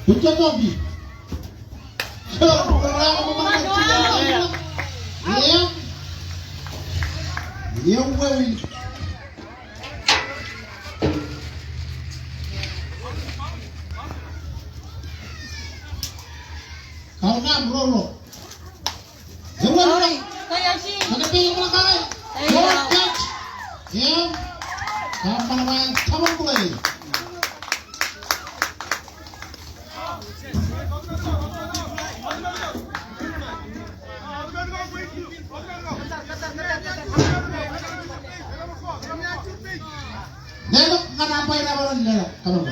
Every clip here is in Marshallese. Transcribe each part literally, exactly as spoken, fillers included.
Good job, Topi. Im, im wāween. Kaḷ ñan ro ro. Im wāween. Im, kaṃṃoolol. Im, kaṃṃoolol. Leḷọk ñan umpire eo ren leḷọk. Come on.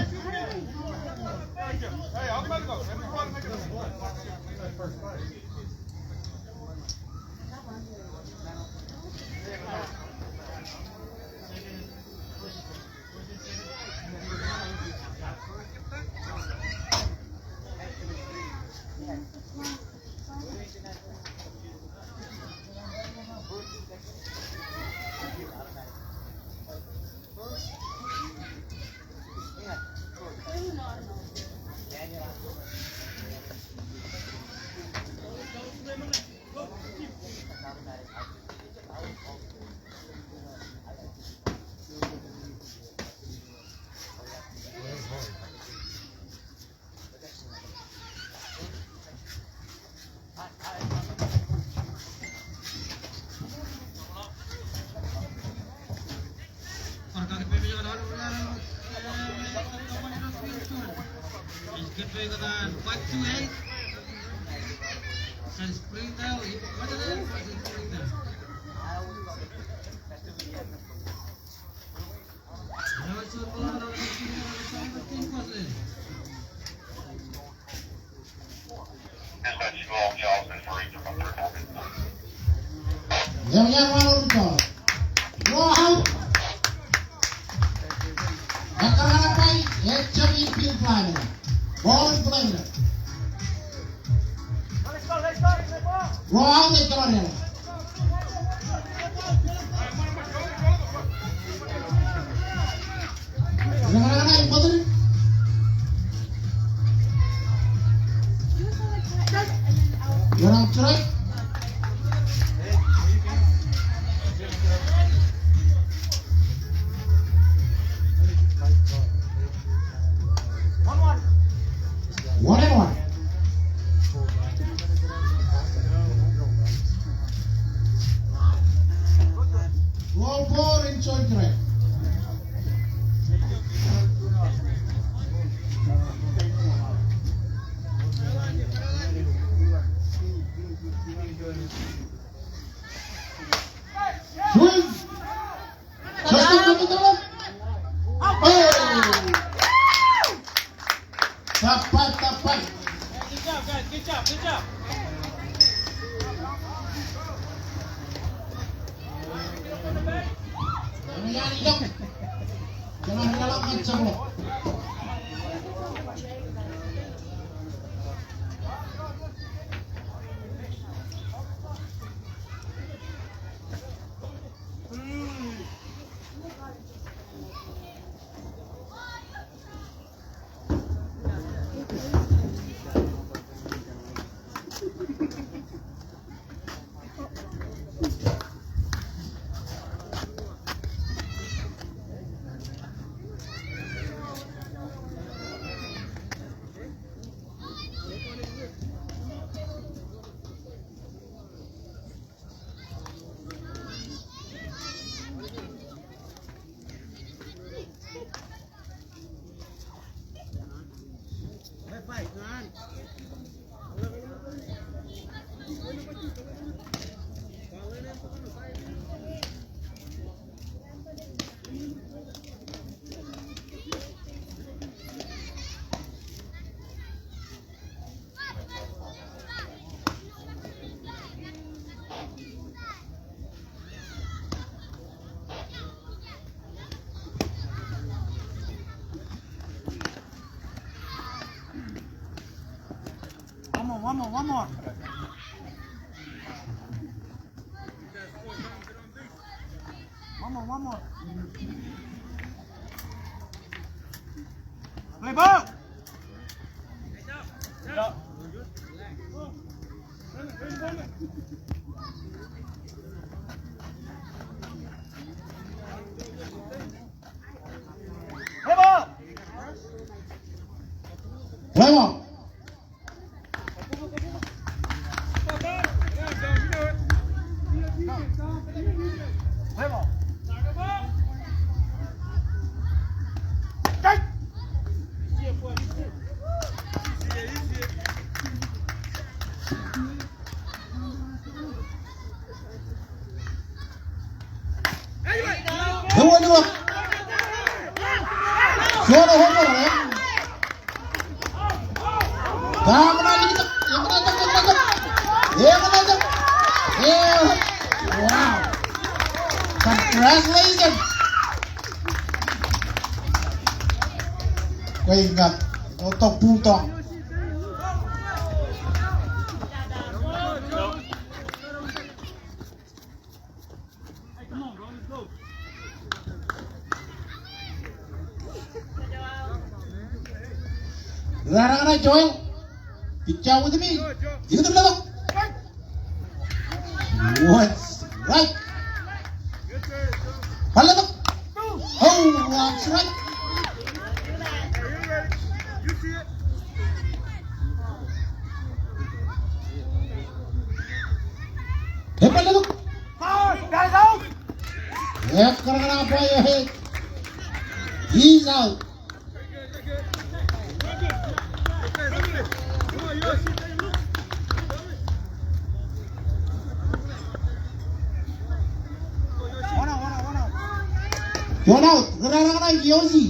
Dispatch, you all, you all, been for eight from third. Ro out. Ekkar ñan umpire, ejjab infield fly. Ball in play. Ro out, ejjab ro. One and one. Go for it, Chondre. Swing. Tap five, tap five. Good job, guys. Good job. Good job. One more, one more, one more. One more, one more. Play ball. Play ball. Play ball. Ewi, ewi. Juon e home run, eh? Kaṃṃoolol, eñṇe tok, eñṇe tok, eñṇe tok. Eñṇe tok. Eh, wow. Congratulations. Kwe iññā, o tok bull tok. Raraña Joel. Pitch out with me. Ikōtmālōtlōt. What? Right. Pāllōtlōt. Oh, that's right. Pāllōtlōt. Ekkar ñan umpire. He's out. Juon out. Raraña Yosi.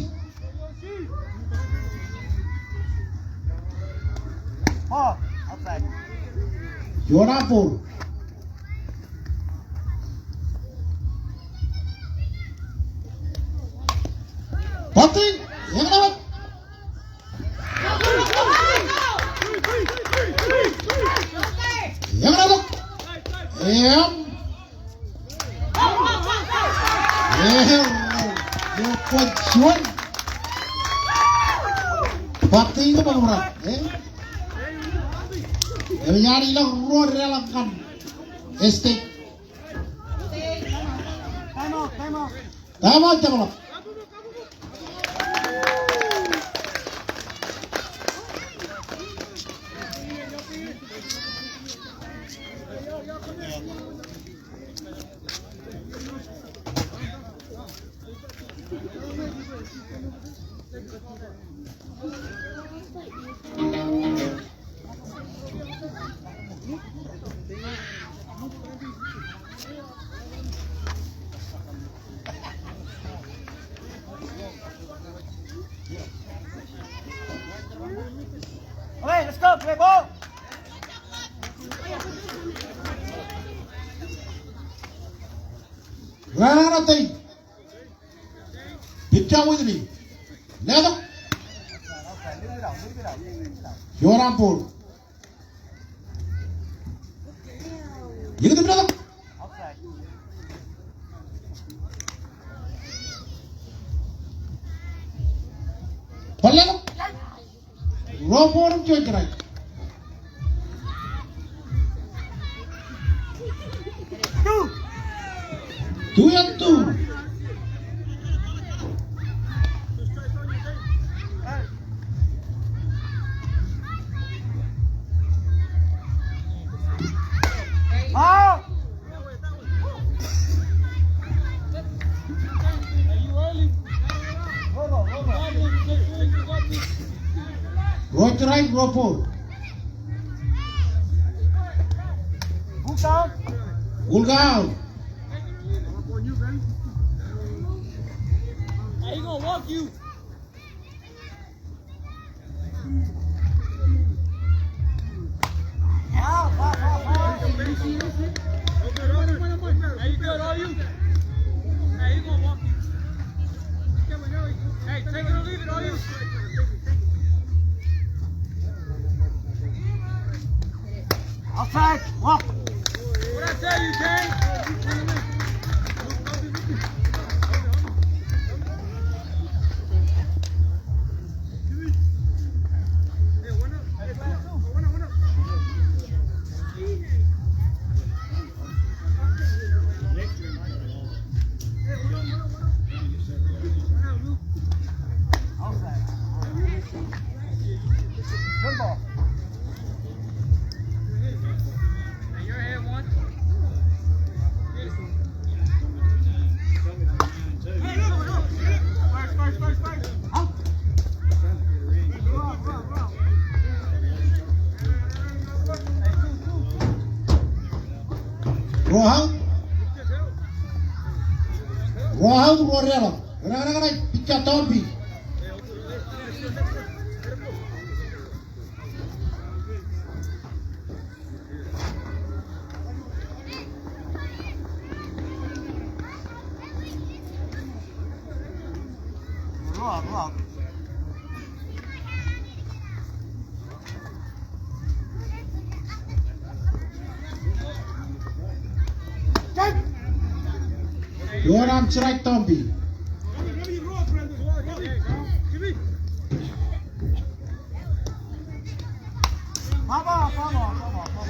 Juon out ball. Batting. Eñṇe wōt. Eñṇe tok. Em. Em. Ekwōj juon. Batting ko ṃōk ṃōrā. Em. Ewi ñan ilọk ruo deḷọñ ñan Estate. Time out, time out. Time out, jabdewōt. Okay, let's go, play ball. Raraña Tein. Pitch out with me. Letok. Juon an ball. Ikōtmālōtlōt. Pāllōtlōt. Ruo ball im juon strike. Two and two. Out. Ruo strike, ruo ball. Full count. Full count. Hey, he gonna walk you. Hey, you good, all you? Hey, he gonna walk you. Hey, take it or leave it, all you. Outside, walk. What I tell you, James? Ruo out. Ruo out, ruo deḷọñ. Eo ṇe, eo ṇe, eo ṇe, pitcher Tōmpi. Juon arm strike Tōmpi.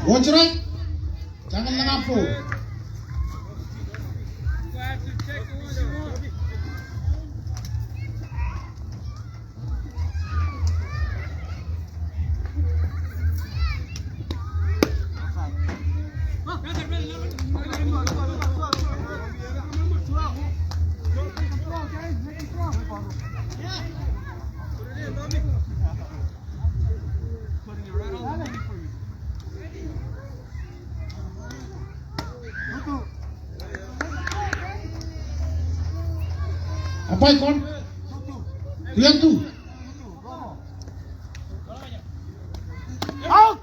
One strike. Jañin ḷōñḷọk ball. Umpire call. Two and two. Out.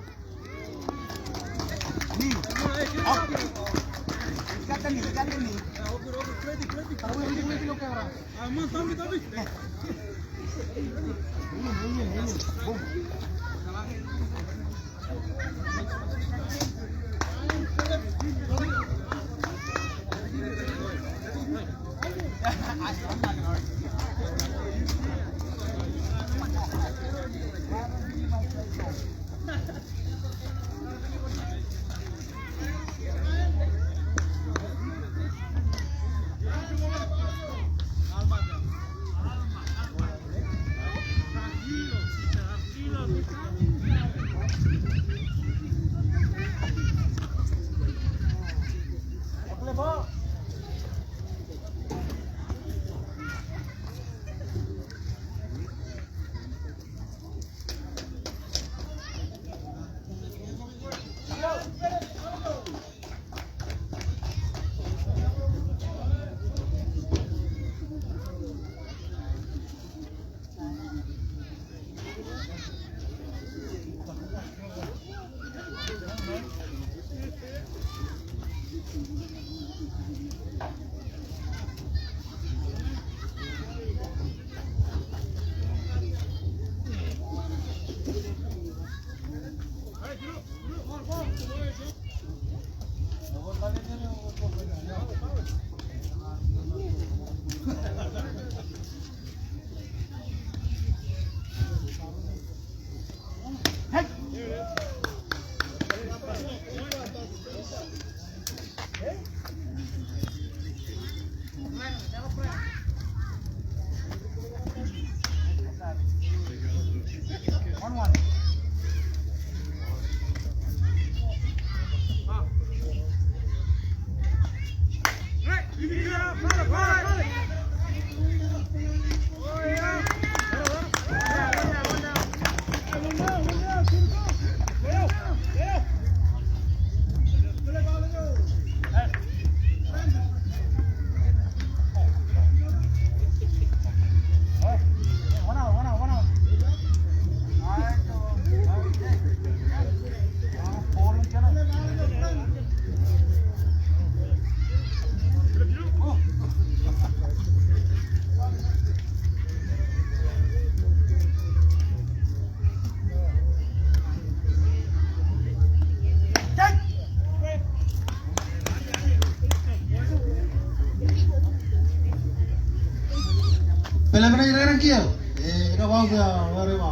Pele pele eo rej kiiō. Eh, ej ba, eh, ej ba.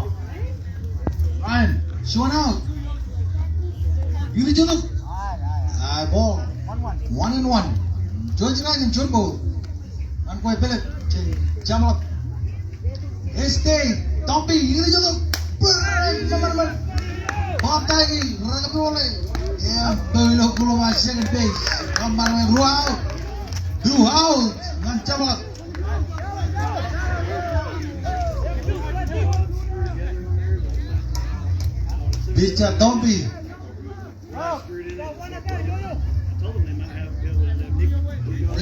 Ryan, juon out. Ilo juon out. Ae ball. One and one. Juon strike im juon ball. Ñan kwe Philip, Jamalat. Este, Tōmpi, ilo juon out. Ball, mamarmar. Bob Taiki, rekaptole. Eo, ball ilo kolo ṃaan second base. Mamarmar, ruo out. Two out. Ñan Jamalat. Pitcher Tōmpi.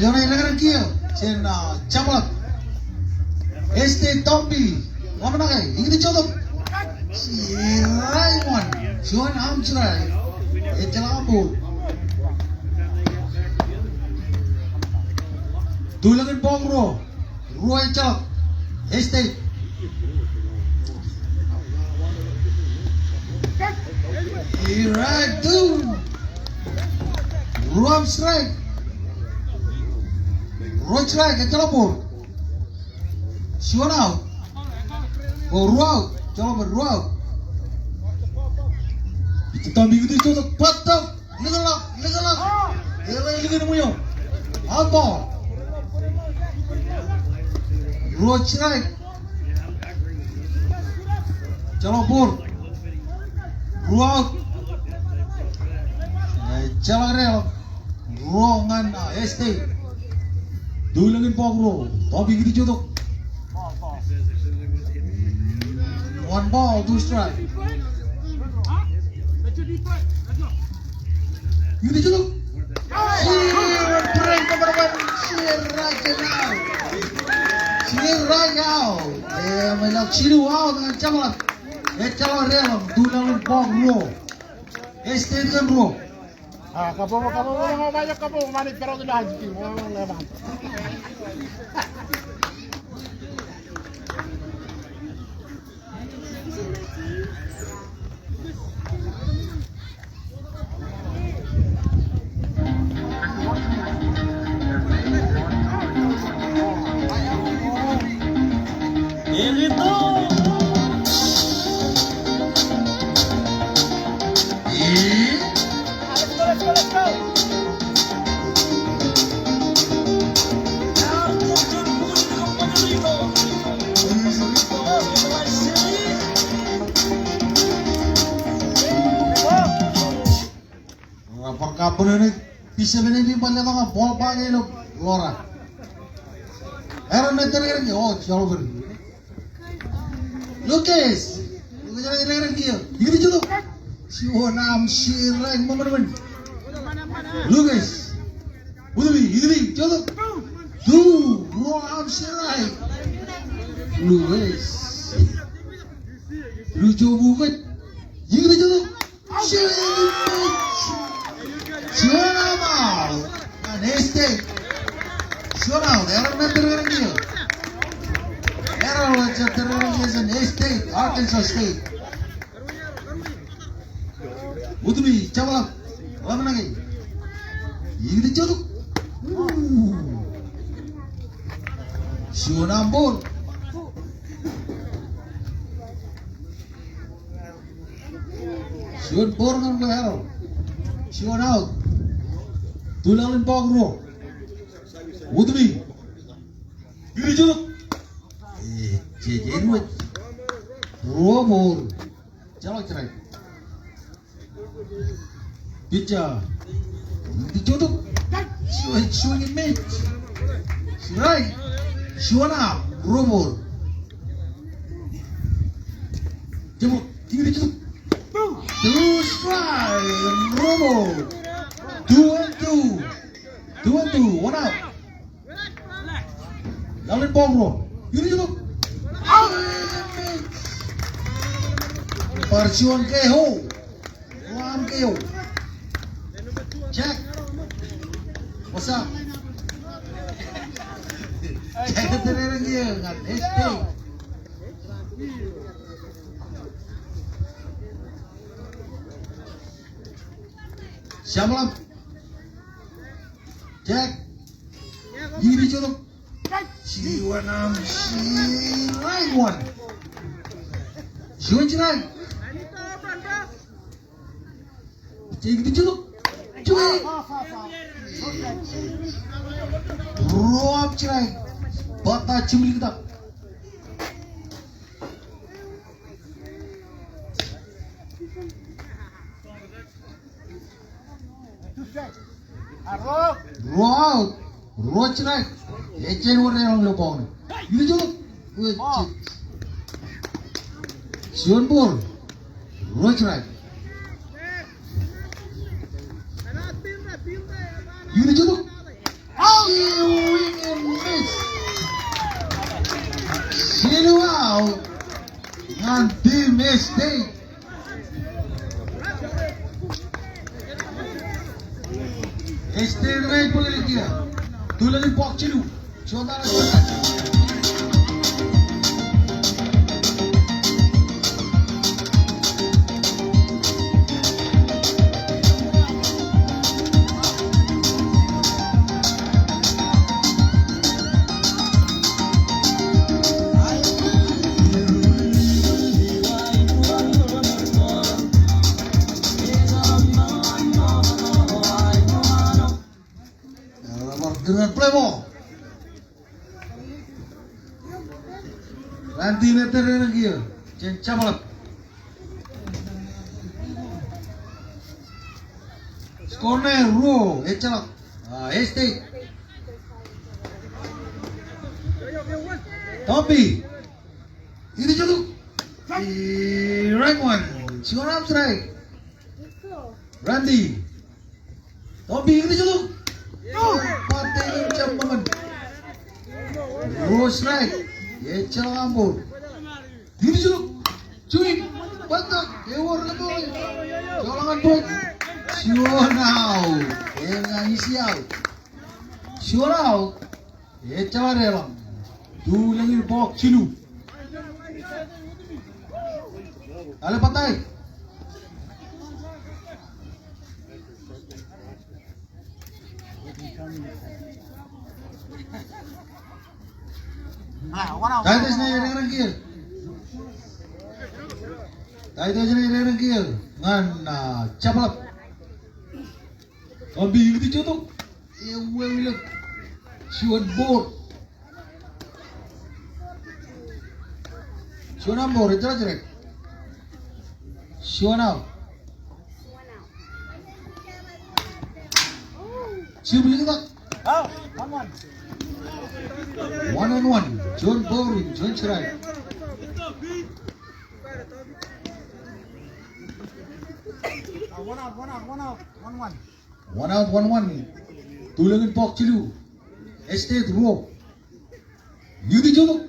Juon eo eddekdek kiiō, jān, ah, Jabōḷap. Este Tōmpi, ḷōmṇake, ikōt jet tok. Strike one. Juon arm strike. Ejjeḷọk ball. Tulọk in bọọk ruo. Ruo ejjeḷọk. Este. Strike two. Ruo arm strike. Ruo strike, ejjeḷọk ball. Juon out. O, ruo out. Ejjeḷọk ball, ruo out. Tōmpi ikōt jet tok, bōttok. Likḷọk, likḷọk. Eḷap likḷọk ṃweo. Out ball. Ruo strike. Ejjeḷọk ball. Ruo out. Ejjeḷọk deḷọñ. Ruo ñan, ah, Este. Tulọk in bọọk ruo. Tōmpi ikōt jet tok. One ball, two strike. Ikōt jet tok. Strike out. Strike out. Ejjeḷọk jilu out ñan Jabōḷap. Ejjeḷọk deḷọñ. Tulọk in bọọk ruo. Este kōn ruo. Ah, kabbokbok, kabbokbok, kabbokbok, kabbokbok, kabbokbok. Bar kabbōnōn e, pija men e, bar letok ball ba ke ilo ḷoor. Error ṇe, deḷọñ error ṇe, o, jọḷọk error. Lucas. Lucas, error ṇe, error ṇe kiiō. Ikōt jet tok. Juon arm strike, ṃōṃan ṃōṃan. Lucas. Udupi, Udupi, jet tok. Two, ruo arm strike. Lucas. Ru jo bukōj. Ikōt jet tok. Juon out. Juon out. Ñan Este. Juon out. Error ṇe, deḷọñ error kiiō. Error ṇe, deḷọñ error kiiō jān Este, Arkansas State. Udupi, Jabōḷap. Ḷōmṇake. Ikōt jet tok. Juon arm ball. Juon ball ñan Guerrero. Juon out. Tulọk in bọọk ruo. Udupi. Ikōt jet tok. Ej, ej, ej, ruo ball. Ejjeḷọk strike. Pija. Ikōt jet tok. Swing, swing and miss. Strike. Juon out. Ruo ball. Jabōt. Ikōt jet tok. Two strike. Ruo ball. Two and two. Two and two. One out. Laḷ in bọọk ruo. Ikōt jet tok. Out. Bar juon ke ho. Juon ke ho. Jack. What's up? Jack, ej tōrerein kiiō ñan Este. Jabōḷap. Jack. Ikōt jet tok. Juon arm, strike one. Juon strike. Ikōt jet tok. Juon. Ruo arm strike. Bata jimliktak. Ruo out. Ruo strike. Ejjab wōr deḷọñ ilo bọọk ṇe. Ikōt jet tok. Juon ball. Ruo strike. Ikōt jet tok. Out. State. State ṇe bōk ilo kiiō. Tulōñ in bọọk jilu. Juon ḷọk. Play ball. Ranti ṇe tōl ro kiiō. Jen jab ḷap. Score ṇe ruo, ejjeḷọk. Ah, State. Tompi. Ij itok. Strike one. Juon out, strike. Ranti. Tompi, ij itok. Ball eo ej jab ṃōṃan. Ruo strike. Ejjeḷọk aṃ ball. Ij itok. Swing. Ball tok. Ewōr ḷọk. Joḷọk ñan ball. Juon out. Eñin easy out. Juon out. Ejjeḷọk deḷọñ. Tulōñ in bọọk jilu. Ale batai. Taitos ṇe ereñreñ kiiō. Taitos ṇe ereñreñ kiiō. Ñan, ah, jab ḷap. Tompi, ij itok. Ewōr ḷọk. Juon ball. Juon aṃ ball, ejjeḷọk strike. Juon out. Jab ḷọk. One and one. Juon ball, juon strike. One out, one out, one out, one one. One out, one one. Tulōñ in bọọk jilu. State ruo. Ij itok.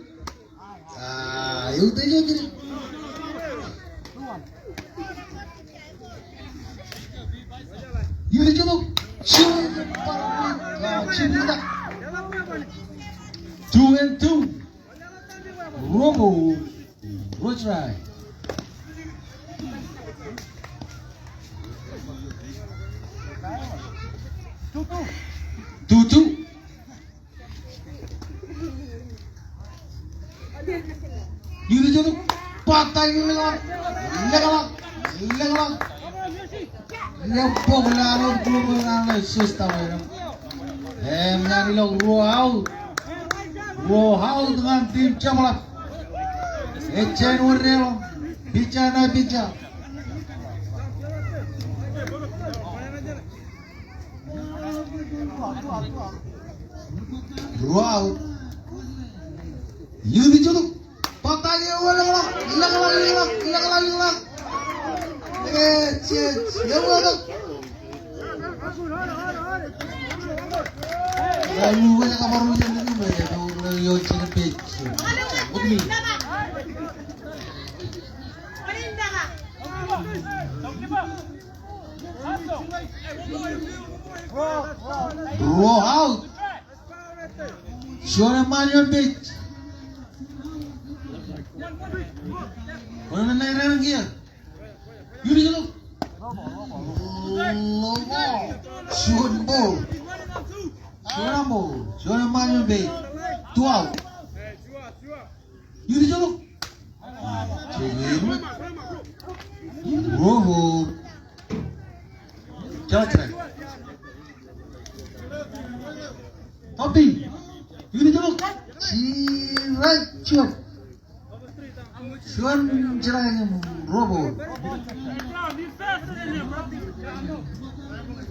Ah, ij itok. Ij itok. Jab ḷọk. Ah, jab ḷọk. Two and two. Ruo ball, ruo strike. Two two. Ij itok. Batai, leḷọk. Leḷọk. Leḷọk. Ej bōk ḷọk, ḷọk, ḷọk, ḷọk, ḷọk, ḷọk, ḷọk, ḷọk. Eñin ilọk ruo out. Ruo out ñan team Jabḷap. Ejjañin wōr deḷọñ. Pitcher ṇe pitcher. Ruo out. Ij itok. Batai eo, leḷọk, leḷọk, leḷọk, leḷọk, leḷọk. Ej, ej, ej, leḷọk. Ej, ej, ej, ej, ej, ej, ej, ej, ej, ej, ej, Ruo out. Juon eṃṃaan ioon base. Kwōn men ṇe ereñreñ kiiō. Ij itok. Juon ball. Juon ball. Juon eṃṃaan ioon base. Two out. Ij itok. Ruo out. Jab strike. Tompi. Ij itok. Strike juon. Juon strike, ruo ball.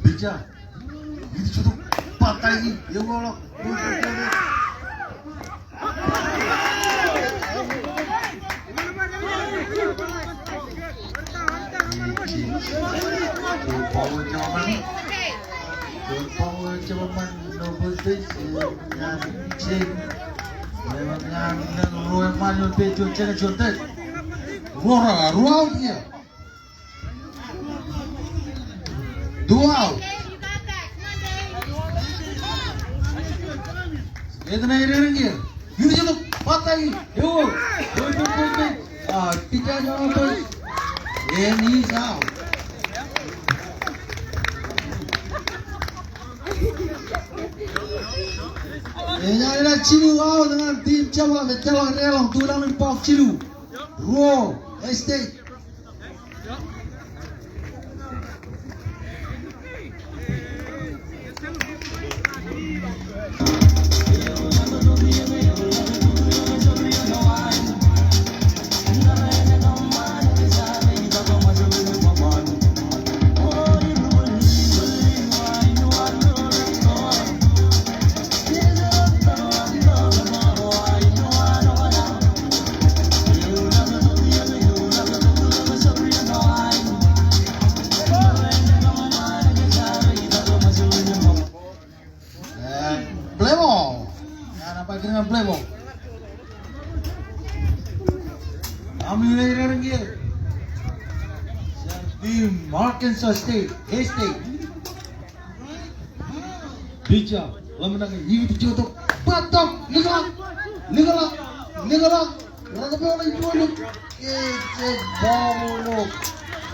Pitcher. Ij itok. Batai. Ewōr ḷọk. Ruo, ruo out here. Two out. Etan eo rej error here. Ej jab batai. Ewo. Wait, wait, wait, wait. Ah, pitcher eo ej batai. And he's out. Eñin ej jilu out ñan team Jabōn, ejjeḷọk deḷọñ, tuḷọk in bọọk jilu. Ruo, Estate. Eh, play ball. Ñan umpire in play ball. Aṃ ilo rej error ñan team Arkansas State, K-State. Pitcher, ḷōmṇak, ikijjitōk, bat tok, likḷọk, likḷọk, likḷọk, rōkpeḷ ilo juon. Ej ball eo,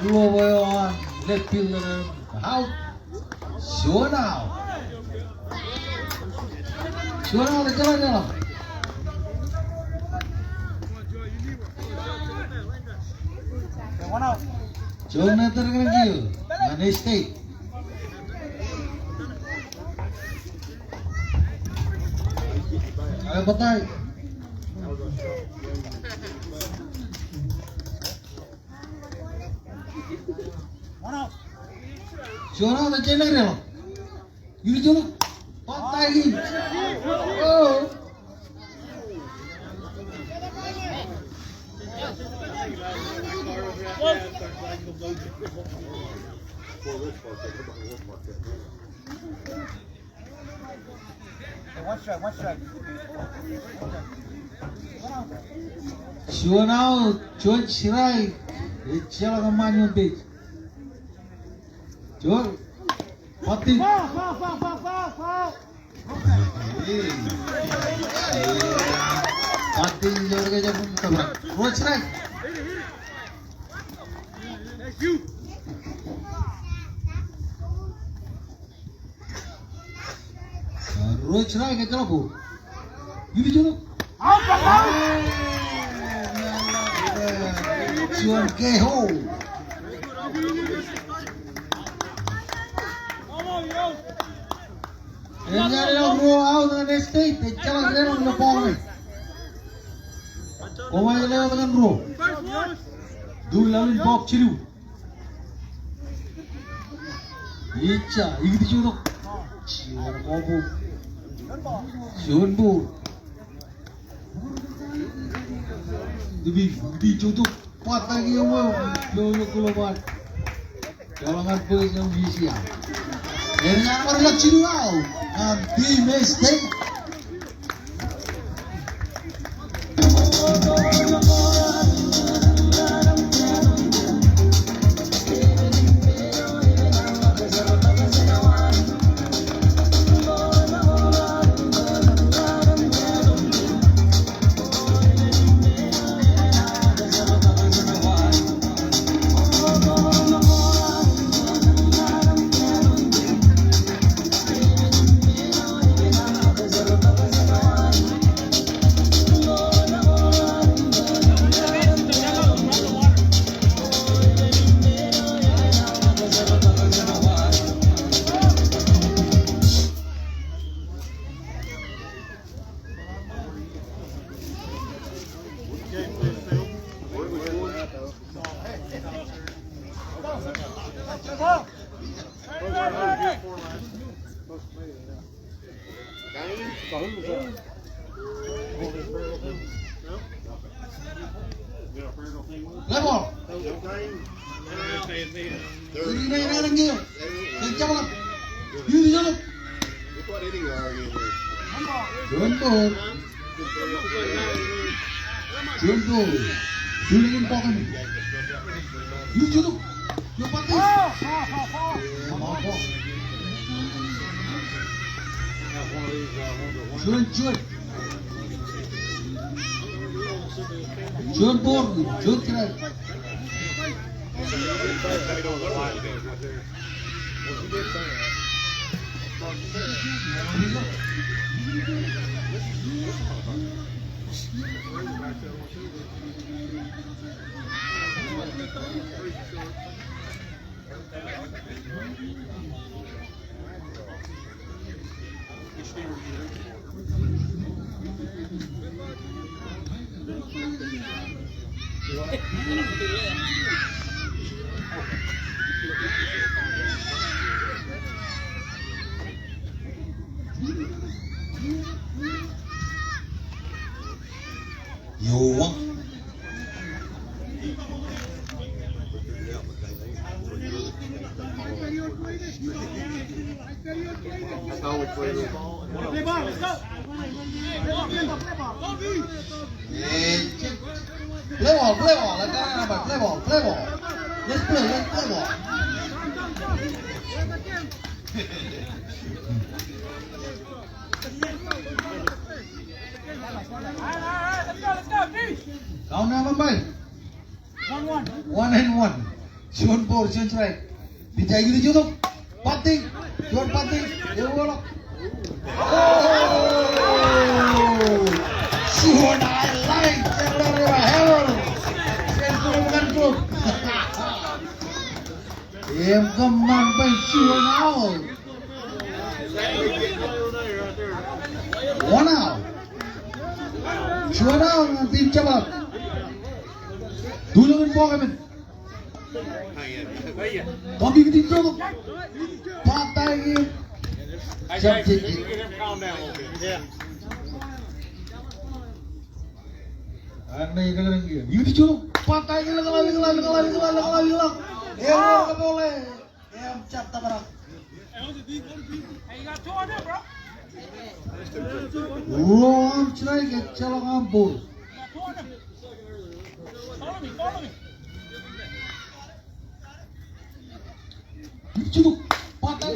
glove eo an left fielder, out. Juon out. Juon out, ejjeḷọk, ejjeḷọk. Juon ṇe tōre kōn kiiō ñan Estate. Ej batai. Juon out, ejjeḷọk. Ej juon out. Batai. Oh. One strike, one strike. Juon out, juon strike. Ejjeḷọk eṃṃaan ioon base. Juon. Batting. Foul, foul, foul. Batting, juon ke jab im tōprak. Ruo strike. Ruo strike, ejjeḷọk ball. Ikijjitōk. Juon ke ho. Eñin ej ruo out ñan Estate, ejjeḷọk deḷọñ ilo ball ṇe. Koṃ ej lewōj ñan ruo. Tuḷọk in bọọk jilu. Ejja, ikijjitōk. Juon ball. Juon ball. Ikijjitōk. Batai eo, eo, eo, eo, eo. Eñin ej bar ilọk jilu out ñan team Estate. Level. Juon ball. Juon ball. Tulōñ in bọk in. Ilo jutak. Ilo bọk in. Juon, juon. Juon ball, juon strike. Iowa. Play ball, play ball. Let's play, let's play ball. Let's play ball. Count eo eṃṃan. One and one. Juon ball, juon strike. Pitcher ikōte jutak. Batting. Juon batting. Ewi ḷọk. Oh! Juon highlight. Juon highlight. Im kōṃṃan bwe juon out. One out. Juon out ñan team Jabḷap. Tulōñ in bọk emān. Tọmbi ikōte jutak. Pata eo. Jab jejjet. Ikōte jutak. Pata eo. Lōñḷọk, lōñḷọk, lōñḷọk, lōñḷọk. Eor kōpoḷe. Im jab tōprak. Ruo aṃ strike, ejjeḷọk aṃ ball. Jutak, pata.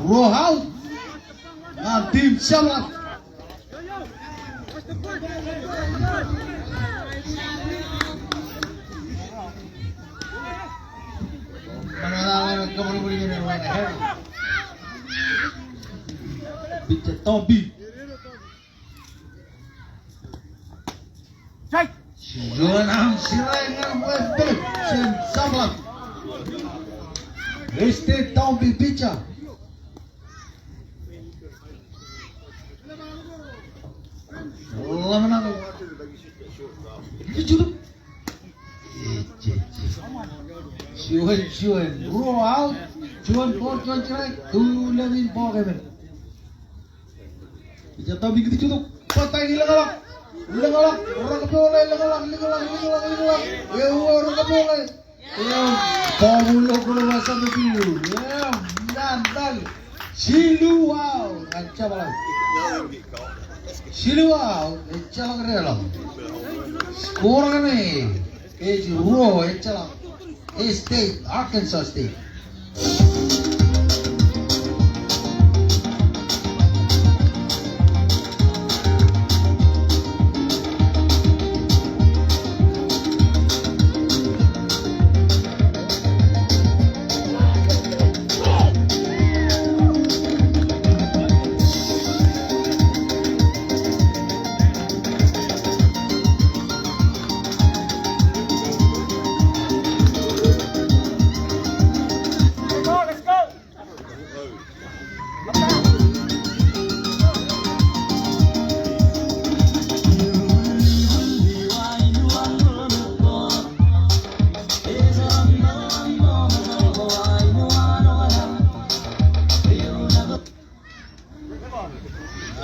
Ruo out. Ñan team Jabḷap. Pitcher Tommy. Juon aṃ strike ñan West Bay, team Jabḷap. Este Tommy pitcher. Ḷōmṇak. Juon, juon. Ruo out. Juon ball, juon strike. Tulōñ in bọk emān. Pitcher Tommy ikōte jutak. Pata eo, lōñḷọk. Lōñḷọk. Rōkpoḷe, lōñḷọk, lōñḷọk, lōñḷọk, lōñḷọk. Ewi rōkpoḷe. Im bọọl ilo glove side field. Im ñan tal. Jilu out ñan Jabḷap. Jilu out, ejjeḷọk deḷọñ. Score ṇe ej ruo, ejjeḷọk. State, Arkansas State.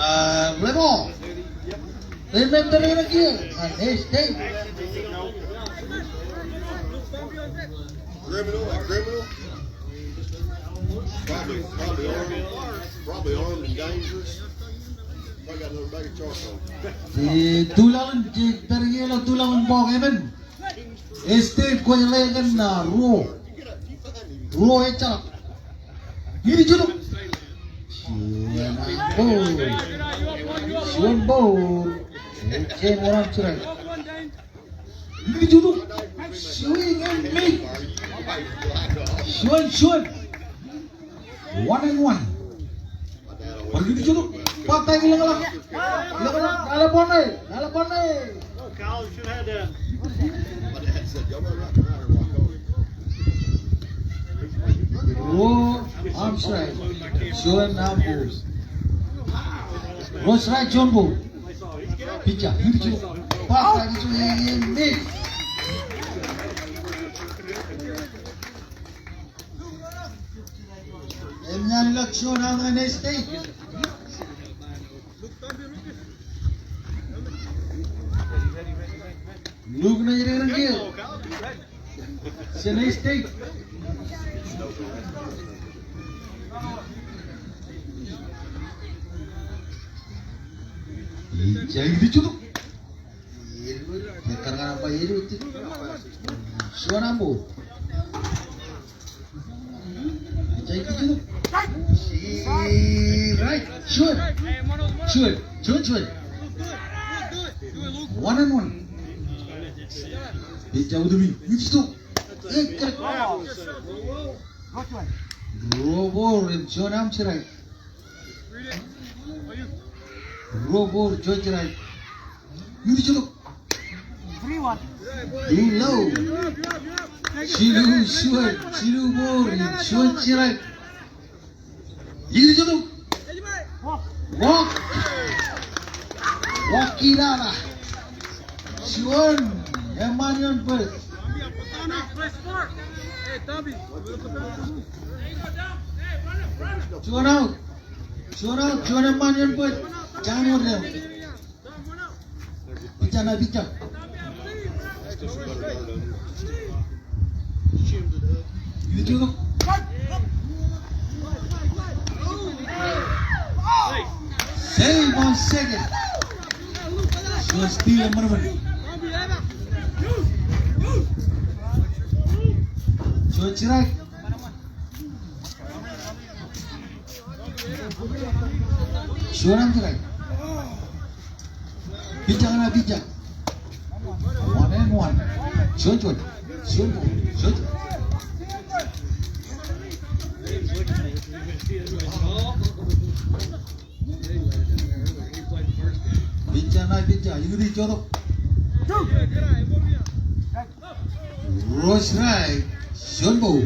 Ah, play ball. Remember again, an State. Criminal, a criminal? Probably, probably armed, probably armed and dangerous. I got another bag of charcoal. Ej, tulaḷ in, ej pād ie ilo tulaḷ in bọọk emān. Estate kwōj ḷe kōn, ah, ruo. Ruo ejjeḷọk. Ikijjitōk. Juon ball. Juon ball. Ej juon arm strike. Ikijjitōk. Swing and miss. Juon, juon. One and one. Bar ikijjitōk. Bat eo ilōñḷọk. Ilōñḷọk. Lale ball ṇe. Lale ball ṇe. Ruo arm strike. Juon arm ball. Ruo strike, juon ball. Pitcher, ikijjitōk. Bat eo ikijjitōk. Eṃṃan ḷọk juon out ñan Estate. Lukkuun ej deñdeñ kiiō. Jān Estate. Ej ikijjitōk. Juon arm ball. Ej ikijjitōk. Strike. Juon. Juon, juon, juon. One and one. Pitcher utuṃ in. Ikijjitōk. Ej kōrā. Ruo ball, juon arm strike. Ruo ball, juon strike. Ikijjitōk. Too low. Jilu, juon, jilu ball, juon strike. Ikijjitōk. Walk. Walk. Walk in. Juon eṃṃan ioon base. Juon out. Juon out, juon eṃṃan ioon base. Jañin wōt down. Pitcher ṇa, pitcher. Save on second. Juon steal eṃṃan. Juon strike. Juon arm strike. Pitcher ṇa, pitcher. One and one. Juon, juon. Juon, juon. Pitcher ṇa, pitcher. Ikijjitōk, jotok. Ruo strike. Juon ball.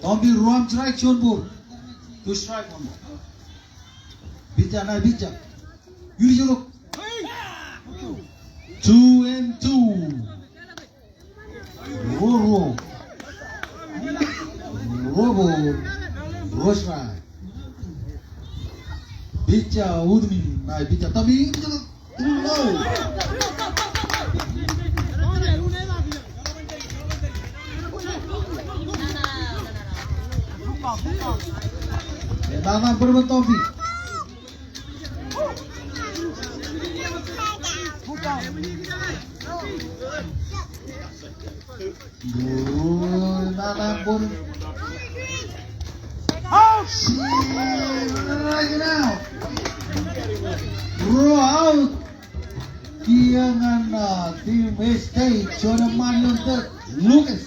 Tọmpi, ruo arm strike, juon ball. Two strike, one ball. Pitcher ṇa, pitcher. Ikijjitōk. Two and two. Ruo, ruo. Ruo ball. Ruo strike. Pitcher utuṃ in, ṇa pitcher, tọmpi, ikijjitōk. Nana bōd bwe tọmpi. Ruo, nana bōd. Strike out. Ruo out. Kiiō ñan, uh, team Estate, juon eṃṃan ioon third, Lucas.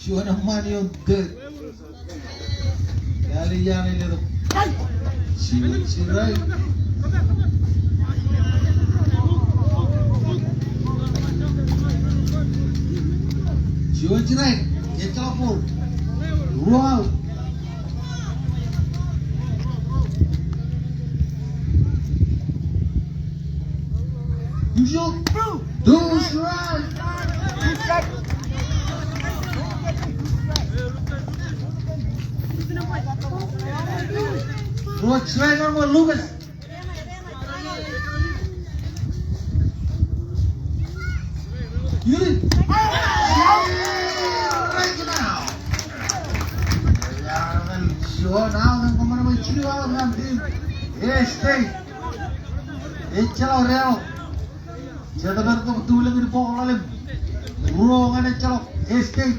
Juon eṃṃan ioon third. Kaliyan eo letok. Juon strike. Juon strike. Ejjeḷọk ball. Ruo out. Two strike. Two strike. Strike eo ṃōk Lucas. Yuri. Strike eo. Juon out ñan kōṃṃan eo, juon out ñan team Estate. Ejjeḷọk deḷọñ. Jet eo bar tok, tulōñ in bọọk ḷalem. Ruo ñan ejjeḷọk Estate.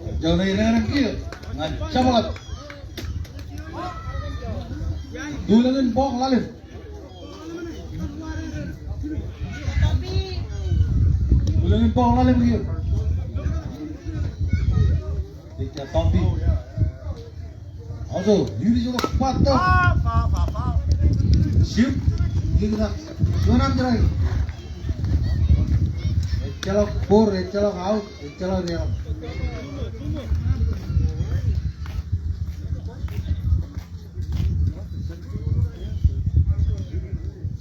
Ejjeḷọk ṇe edeñdeñ kiiō ñan jabḷọk. Tulōñ in bọọk ḷalem. Tulōñ in bọọk ḷalem kiiō. Pitcher Tompi. Also, yuri joktok batter. Ship. Yuri joktok. Juon arm strike. Ejjeḷọk ball, ejjeḷọk out, ejjeḷọk deḷọñ.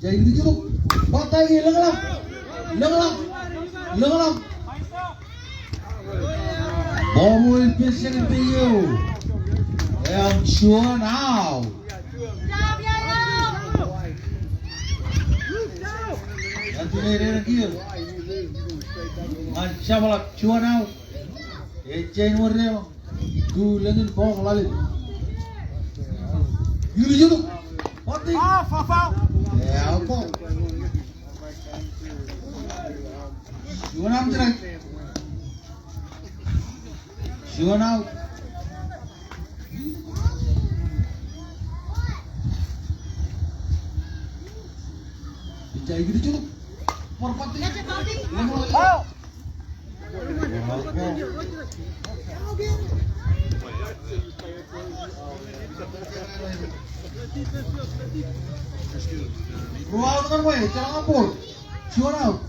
Ejja, yuri joktok. Batter e, lōñḷọk. Lōñḷọk. Lōñḷọk. Ball eo ej pād second base eo. Im juon out. Ejjeḷọk, juon out. Ejja in wōr deḷọñ. Tulōñ in bọọk ḷalem. Yuri joktok. Batter. Ea, ball. Juon arm strike. Juon out. Pitcher ej joktok. Bar batter. Ruo out ñan bwe, ejjeḷọk ball. Juon out.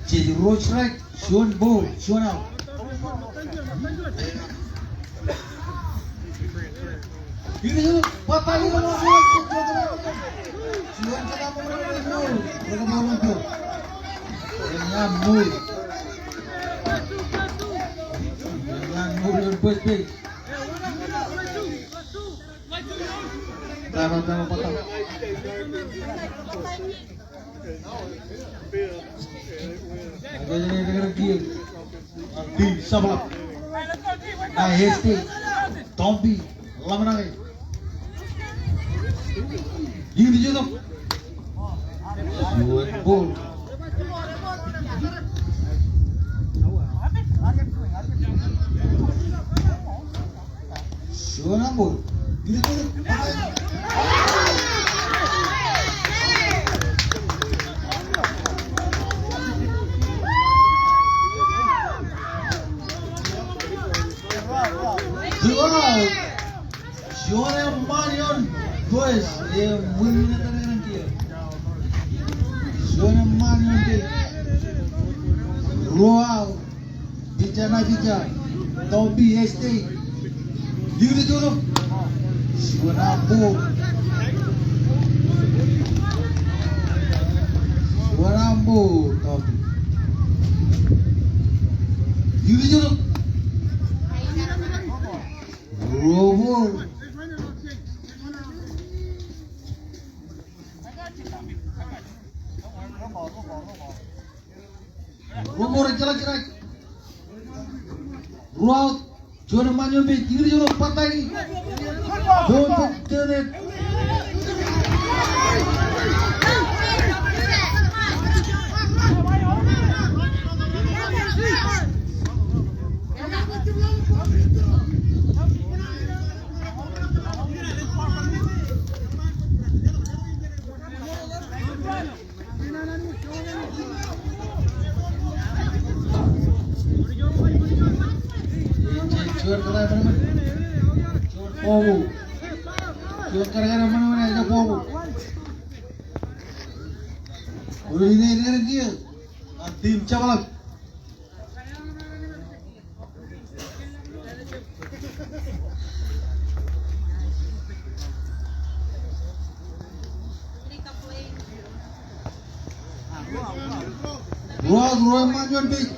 Jej ruo strike, juon ball, juon out. Juon Ij sabḷọk. Ej Estate. Tompi. Ḷōmṇak e. Yuri joktok. Juon ball. Juon ball. Juon eṃṃaan ioon Dodgers, eṃṃan ioon Dodgers. Juon eṃṃaan ioon Dodgers. Ruo out. Pitcher ṇa pitcher. Tompi Estate. Yuri joktok. Juon ball. Juon ball, Tompi. Yuri joktok. Ruo ball. Ruo ball, ejjeḷọk strike. Ruo out. Juon eṃṃaan ioon base, itok juon, battaki. Juon base, juon base. Juon kōrā ṃōṇōṇō. Juon ball. Juon kōrā ṃōṇōṇō, ejjab ball. Ilo ṇe, ṇe, ṇe, kiiō. An team Jabōḷap. Ruo, ruo eṃṃaan ioon base.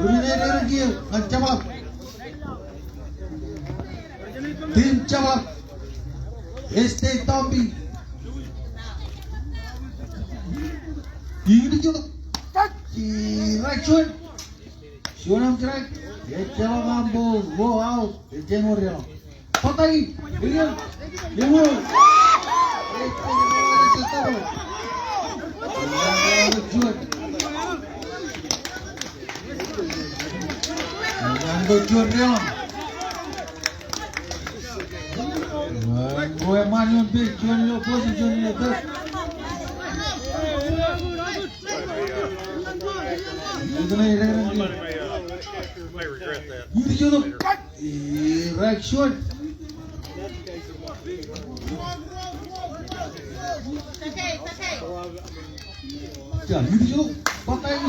Ruo eṃṃaan ioon base ñan Jabōḷap. Team Jabōḷap. Este Tombi. Itok juon. Strike juon. Juon eṃ strike. Ejjeḷọk an ball, ruo out. Ejjeḷọk. Battaki. Ejjeḷọk. Ejjeḷọk. Ejjeḷọk. Ejjeḷọk juon. Ejjeḷọk juon deḷọñ. Ruo eṃṃaan ioon base, juon ilo first, juon ilo third. Itok juon. Strike juon. Itok juon. Battaki.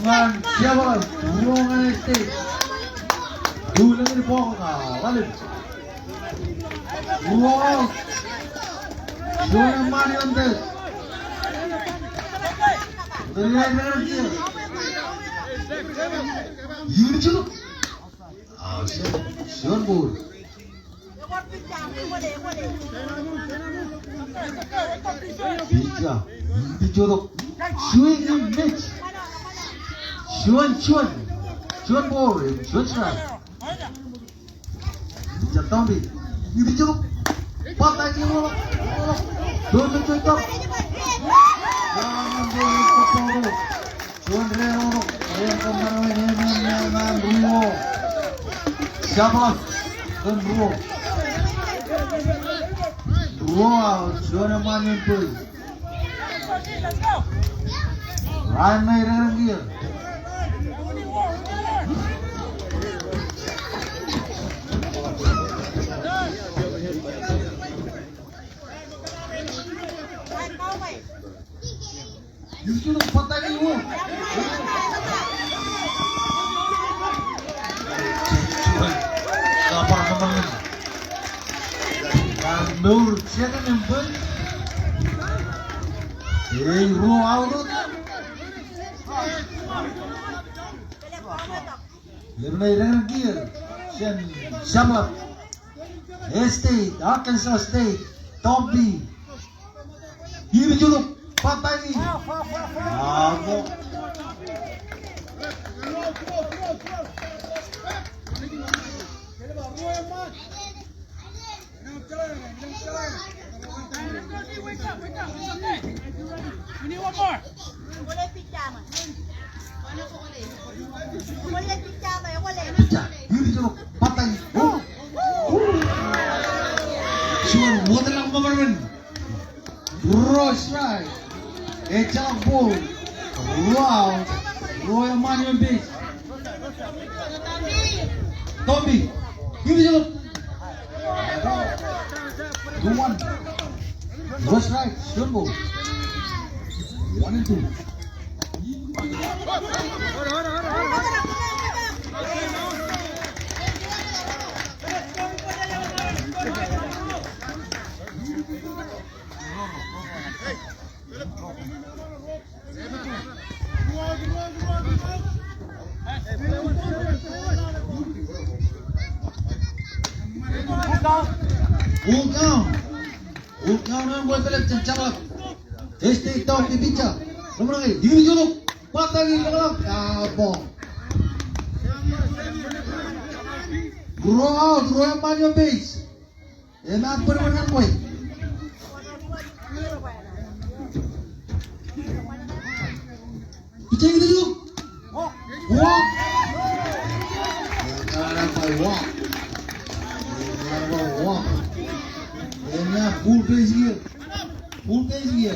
Ñan Jabōḷap, ruo ñan Este. Ruo ñan Este. Ruo. Juon eṃṃaan ioon base. Itok juon. Juon ball. Pitcher, itok juon. Swing and miss. Juon, juon. Juon ball, juon strike. Pitcher Tombi. Itok juon. Battaki. Juon, juon, juon. Juon deḷọñ, deḷọñ, deḷọñ, ruo. Jabōḷap kōn ruo. Ruo out, juon eṃṃaan ioon base. Run ṇe ejjeḷọk kiiō. Lep ṇe ejjeḷọk kiiō jān Jabōḷap. State, Arkansas State, Tombi. Itok juon, battaki. Aṃ. Pitcher, itok juon, battaki. Oh. Juon wōtlọk ṃōṃan. Ruo strike. Ejjeḷọk ball. Ruo out. Ruo eṃṃaan ioon base. Tombi. Itok juon. Two one. Ruo strike. Juon ball. One and two. Full count. Full count eṇ bwe pād ilo jab ḷap. Este town ke pitcher. Ḷōmṇak e, ikijjien tok. Bataaki ḷōmṇak. A, ball. Ruo out, ruo eṃṃaan ioon base. Eṃṃaan bōd bōd ñan kwe. Pitcher ikijjien tok. Walk. Walk. Walk. Eññā full base kiiō. Full base kiiō.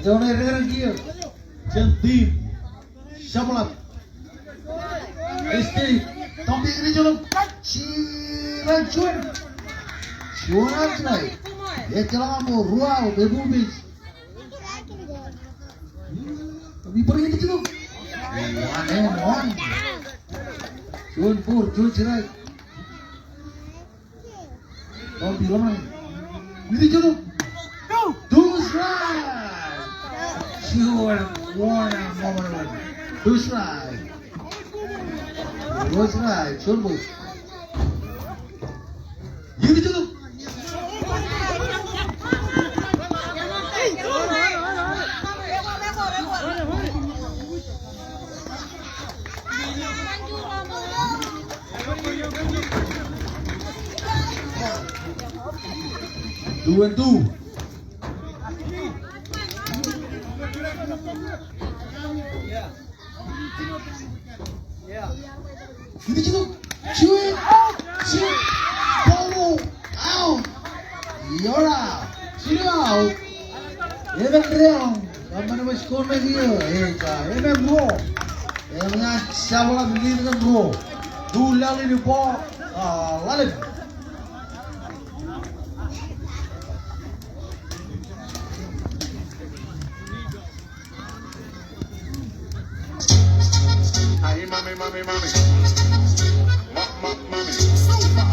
Juon error kiiō jān team Jabḷap. Este, town ke ikijjien tok. Strike juon. Juon strike. Ejjeḷọk aṃ ball, ruo out, ebu base. Bar ikijjien tok. One and one. Juon ball, juon strike. Town ke ḷōmṇak e. Ikijjien tok. Two strike. Juon, one, one, one. Two strike. Two strike. Juon ball. Ikijjien tok. Two and two. Ikijjien tok. Swing. Swing. Ball out. You're out. Swing out. Emān deḷọñ. Kōṃṃan bwe score ṇe kiiō. Ej, a, emān ruo. Eññā Jabḷap lead kōn ruo. Tu laḷ in ball. A, ḷalem. Ahi mami, mami, mami. Ma, ma, mami. Super.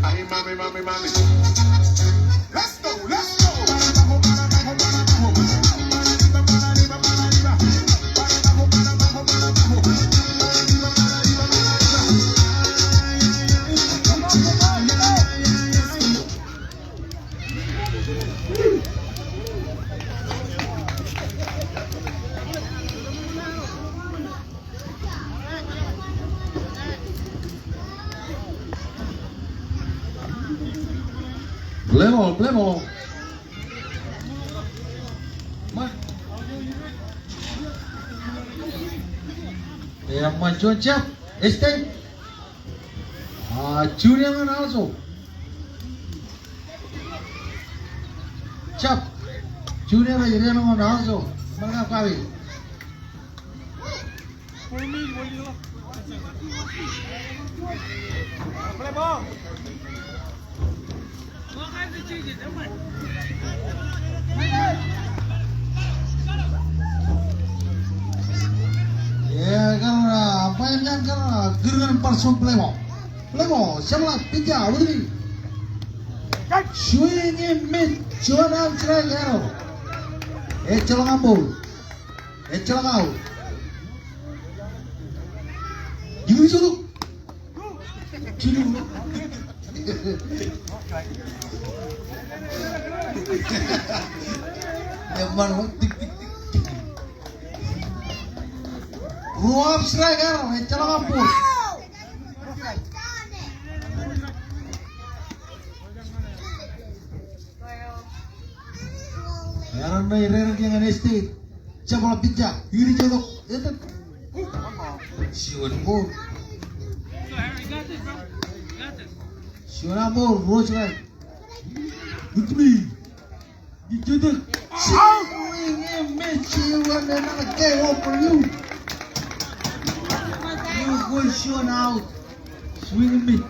Ahi mami, mami, mami. Let's go, let's go. Play ball, play ball. Eṃṃan juon jab, Este. A, Junior ñan Aljo. Jab. Junior ej deḷọñ ñan Aljo. Ṃōṇōṇō kab kaki. Ekar, a, umpire ñan kar, a, kūr ñan bar juon play ball. Play ball, Jabḷap, pitcher, utriri. Swing and miss, juon out, strike error. Ejjeḷọk aṃ ball. Ejjeḷọk out. Ikijjien tok. Jilu. Eṃṃan wōt, tik, tik, tik, tik. Ruo out, strike error, ejjeḷọk aṃ ball. Error ṇe, error kiiō ñan Este. Jabḷap pitcher, ikijjien tok. Etan. Juon ball. Juon ball, ruo strike. Good play. Ikijjien tok. Swing and miss, you and another game over you. You go juon out. Swing and miss.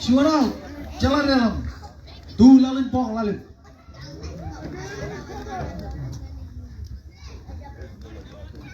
Juon out. Jeḷā deḷọñ. Tu laḷ in bọk ḷalem.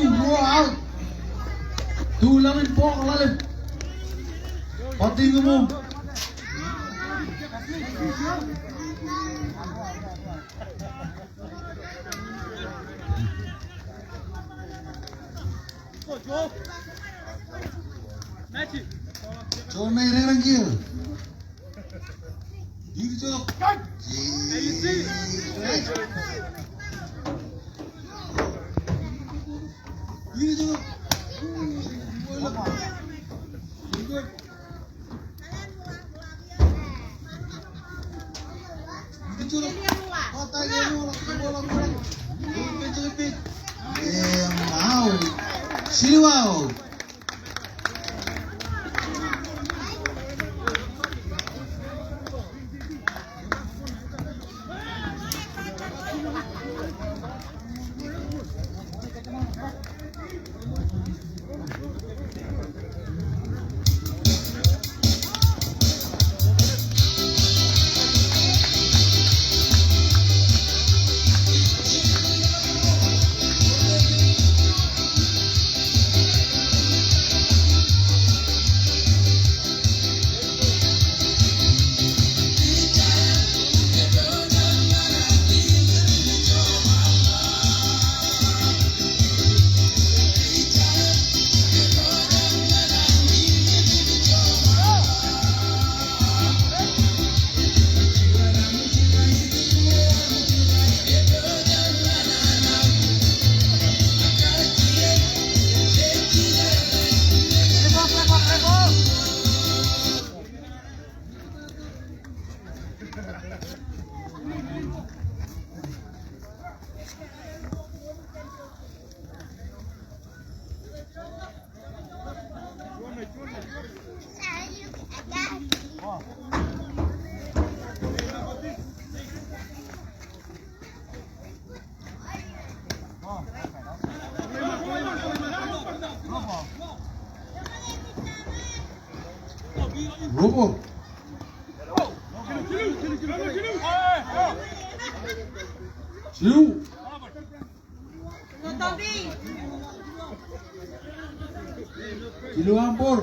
Jilu, ruo out. Tulōñ in bọọk ḷalem. Batting ṃōṃ. Juon ṇe rej ren kiiō. Itok. Itok. Jilu out. Ruo bọọl. Jilu. Jilu aṃ bọọl.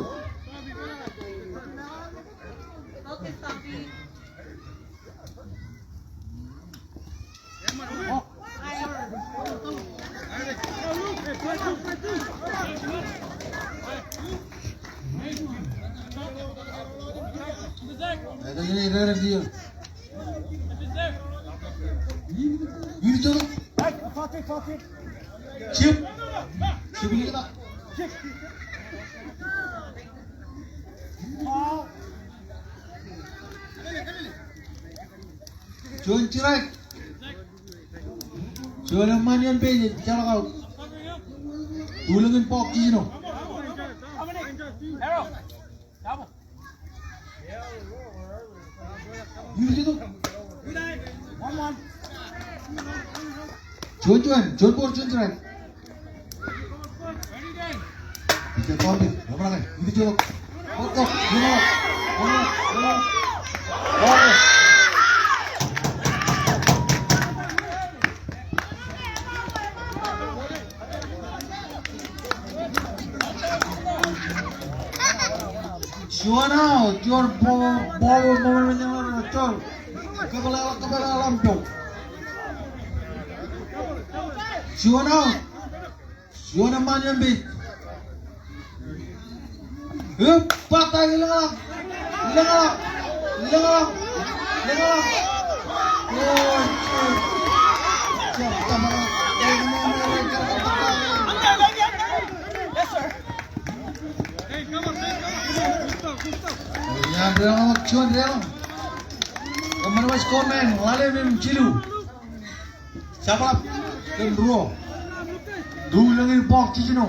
Jib. Jib. Juon strike. Juon eṃṃan ioon base, jar kau. Tulōñ in bọọk kiiō. Juon, juon, juon bọọl, juon strike. Juon out, juon ball, ball, ball, ball, ball. Juon out. Juon eṃṃan im page. Ep, bata, ilōñḷọk. Ilōñḷọk. Ilōñḷọk. Ilōñḷọk. Kōṃṃan wōt score ṇe, ḷalem im jilu. Jabḷap kōn ruo. Ri Lōñiin bọọk jiljino.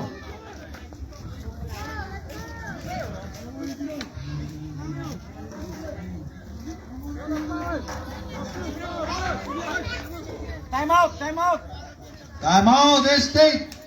Time out, time out. Time out, State.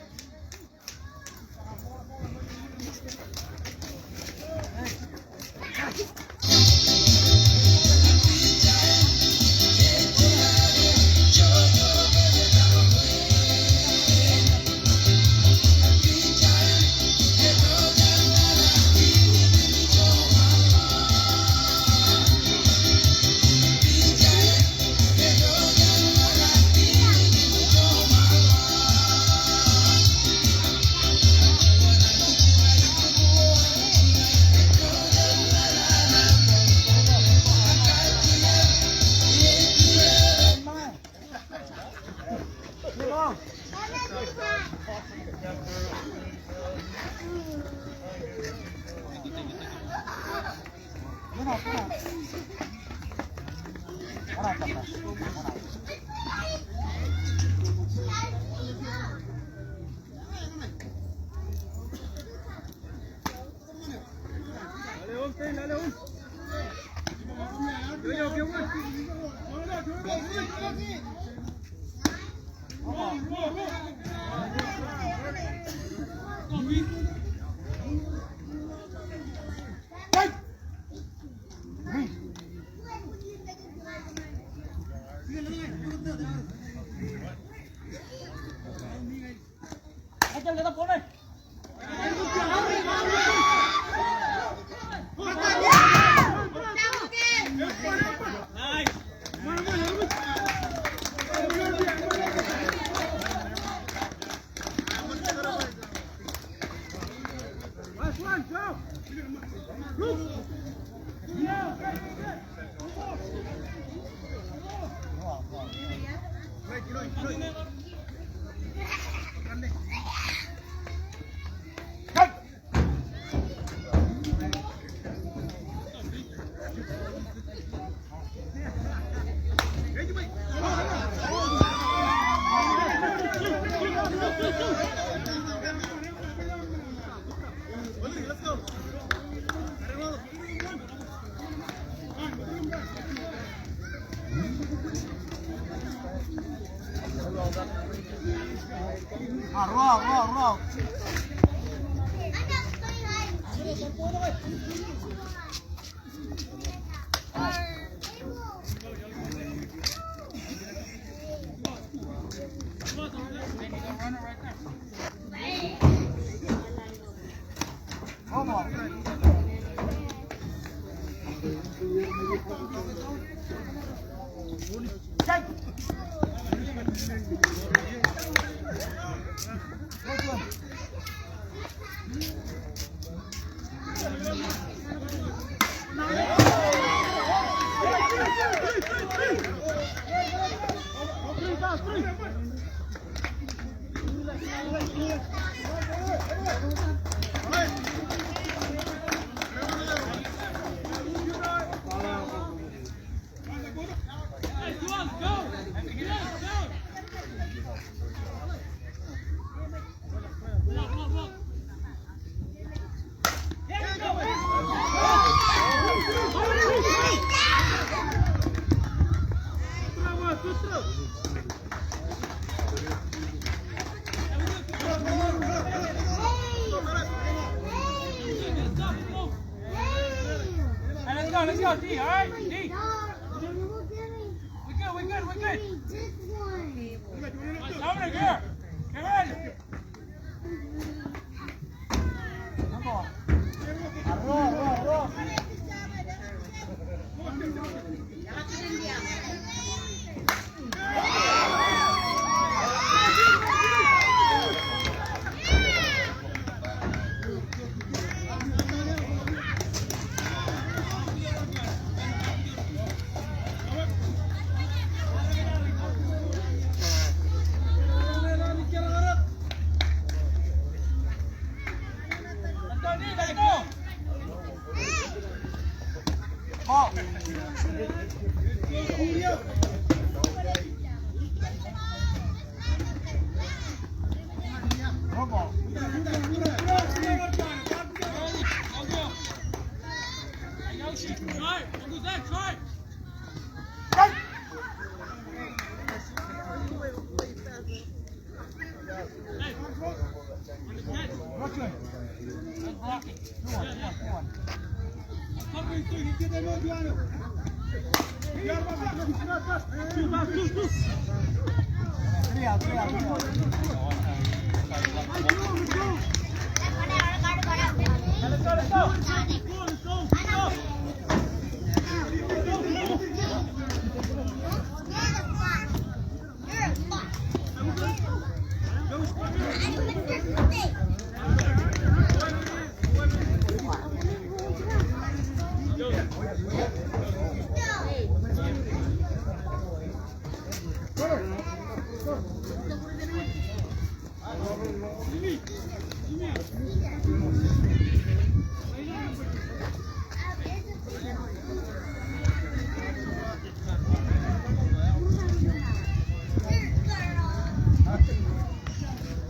Let's go, D, all right? D. We good, we good, we good. Dominic, here. Get ready.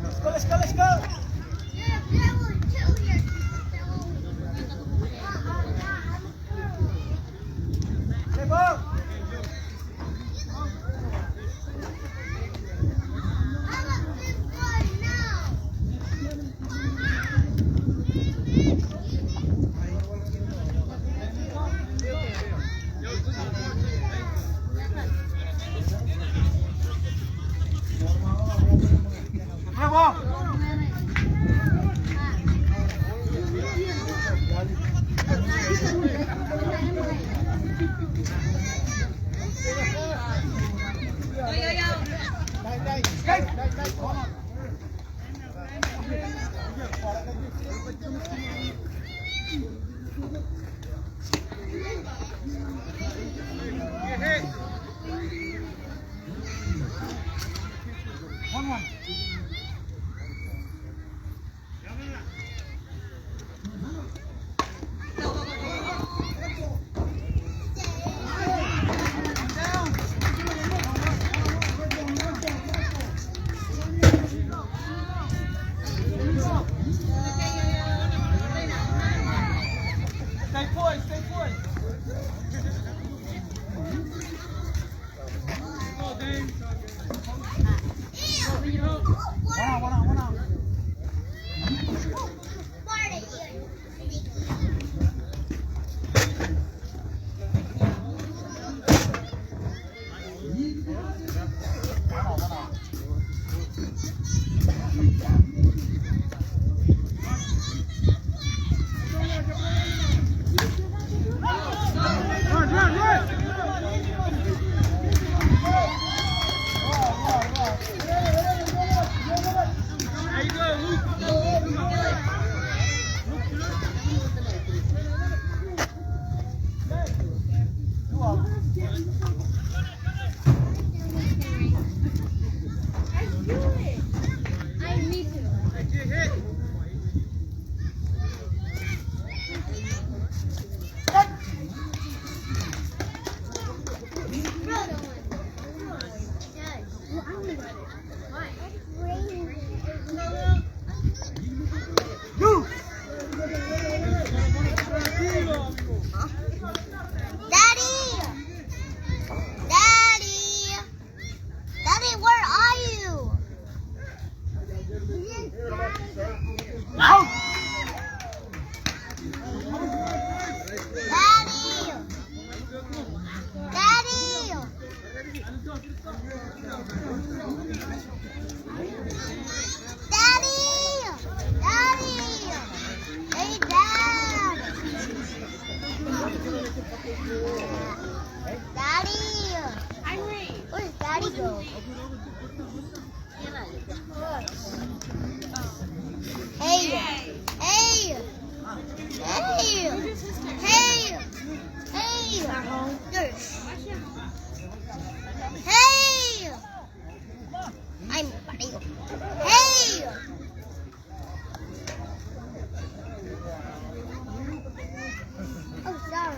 Let's go, let's go, let's go. Stay ball. One, one. Stay poised, stay poised. One out, one out, one out. Daddy! Daddy! Daddy, where are you? Out! Daddy! Hey! Hey! Hey! Hey! Hey! I'm Hey! Oh, sorry.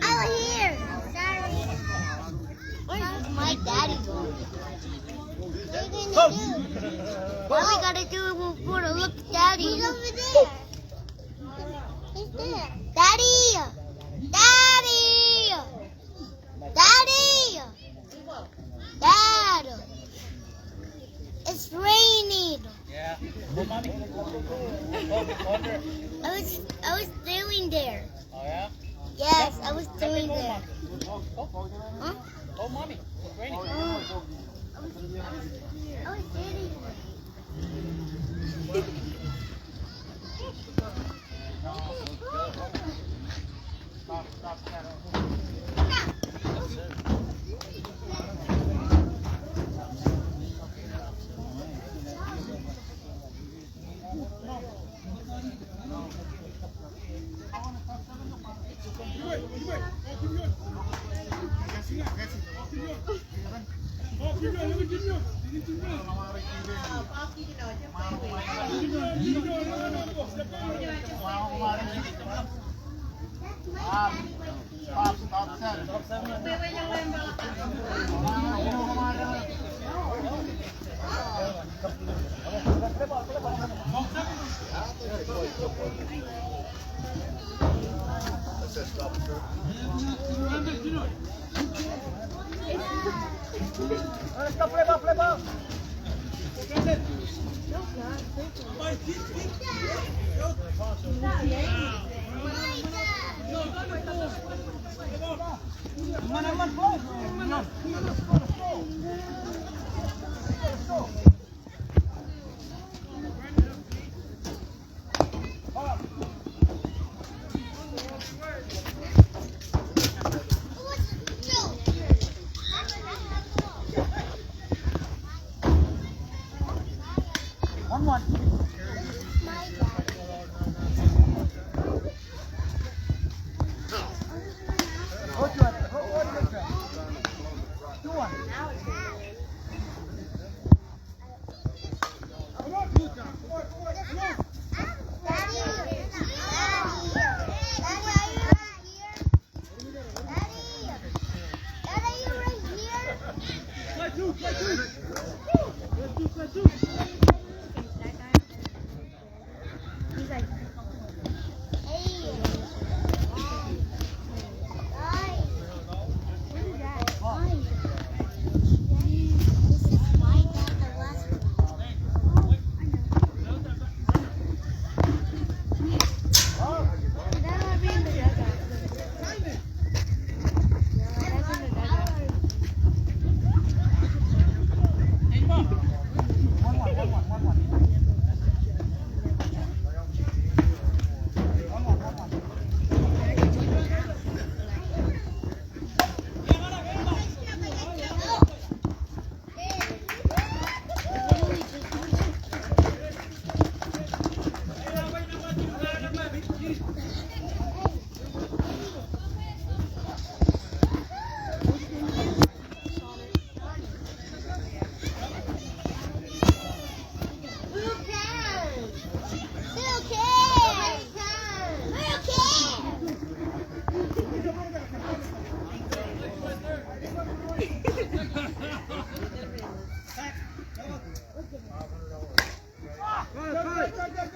I was here. Sorry. Where's my daddy going? What are we gonna do if we wanna look daddy? He's over there. He's there. Daddy! Daddy! Daddy! Dad! It's raining. Yeah. Oh, mommy. Oh, wonder. I was, I was doing there. Oh, yeah? Yes, I was doing there. Huh? Oh, mommy. It's raining. Oh. I was, I was, I was sitting there. One, one. Two, one.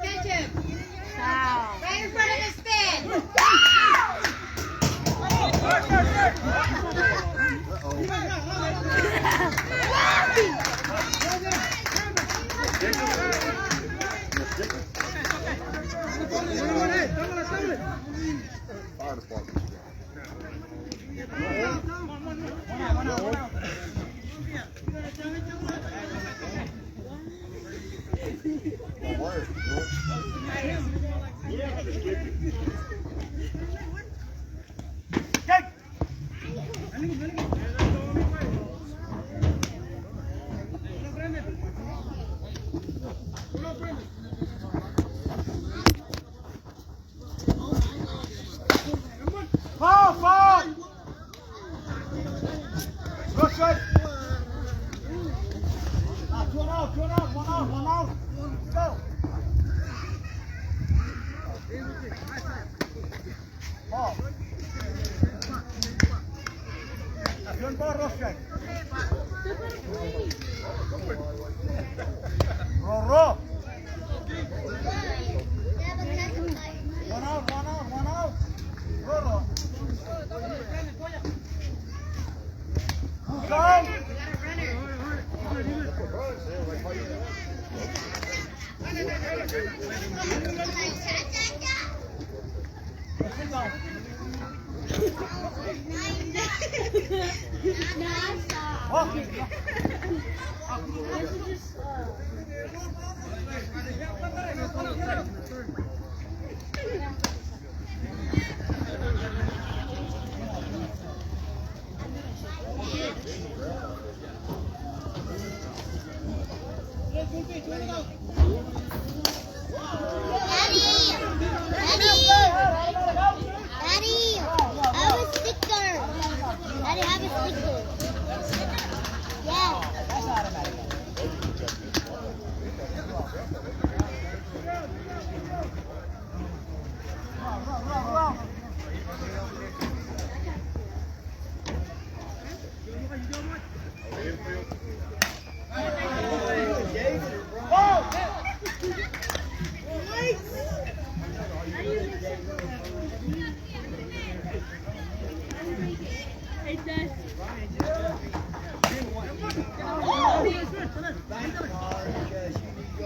Catch him. Wow. Right in front of his fan. Go, strike. Ah, two out, two out, one out, one out. Go. Ball. Juon ball, ruo strike. Ruo, ruo. One out, one out, one out. Ruo, ruo. Move on. Daddy! Daddy! Daddy! Have a sticker! Daddy, have a sticker! Yeah!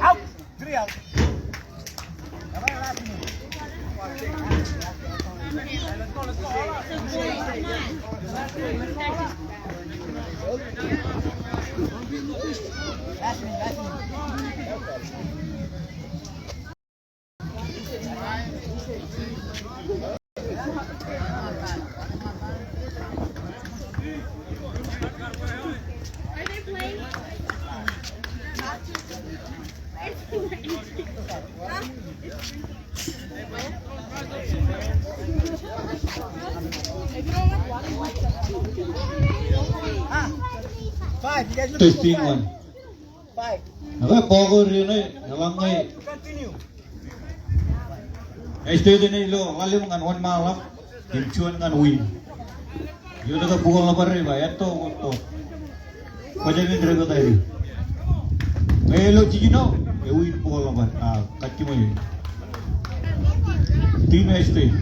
Out. Three out. Testing one. Ak bọọk eo ṇe, eḷaññe Estate enaaj lo ḷalem ñan one man left, kōn juon ñan win. Iotek ke pukuḷ ḷōpar ej ba etto, etto. Kwōjañin rej pād āri. Ñe ilo jiljino, ewin pukuḷ ḷōpar, a, kajjimwe. Team Estate.